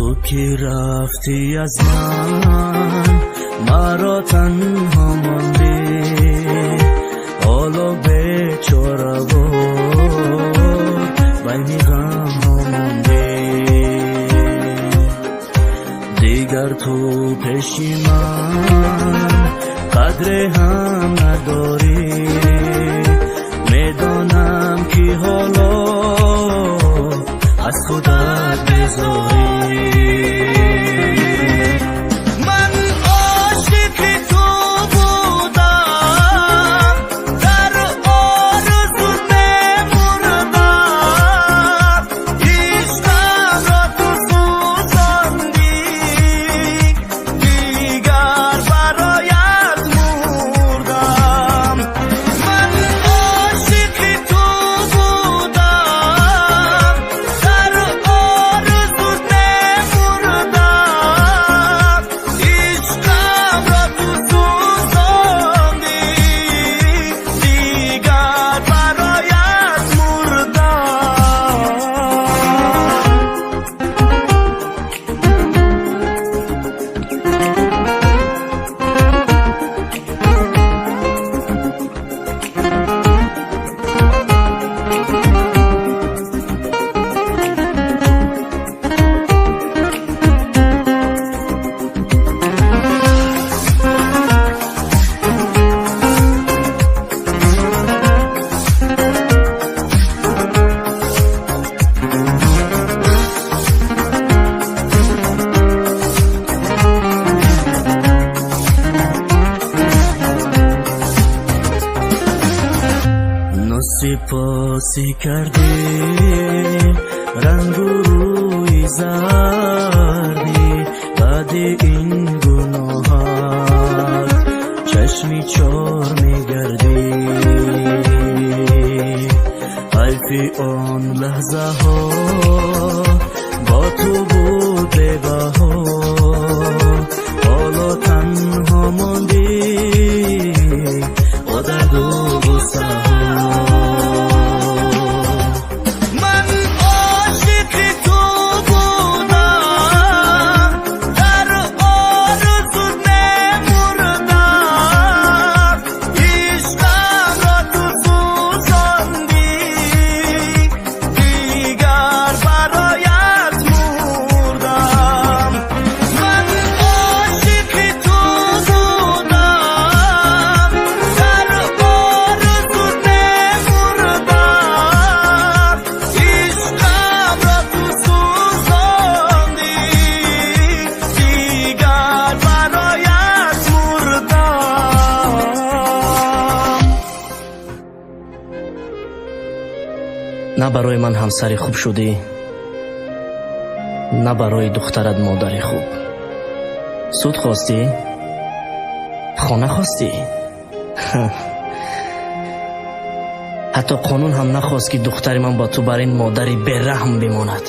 Ту ки рафтӣ аз ман, маро танҳо мондӣ, ҳоло бечоравор байни ғамҳо мондӣ. Дигар ту пеши ман қадре ҳам надорӣ, медонам ки ҳоло аз худат безорӣ. Ман ошиқи ту будам, дар орзу мемурдам, ишқамро ту сӯзондӣ, дигар бароят мурдам. Ман ошиқи ту будам, дар орзу мемурдам, ишқамро ту сӯзондӣ, дигар бароят мурдам. Носипосӣ кардӣ, рангу рӯи зардӣ, баъди ин гуноҳат чашми чор мегардӣ. Ҳайфи он лаҳзаҳо бо ту буд бебаҳо, ҳоло танҳо мондӣ бо дарду ғуссаҳо. Ман ошиқи ту будам, дар орзу мемурдам, ишқамро ту сӯзондӣ, дигар бароят мурдам. Ман ошиқи ту будам, дар орзу мемурдам, ишқамро ту сӯзондӣ, дигар бароят мурдам. На барои ман ҳамсари хуб шудӣ, на барои духтарат модари хуб. Суд хостӣ, хона хостӣ, ҳатто қонун ҳам нахост, ки духтари ман ба ту бар ин модари бераҳм бимонад.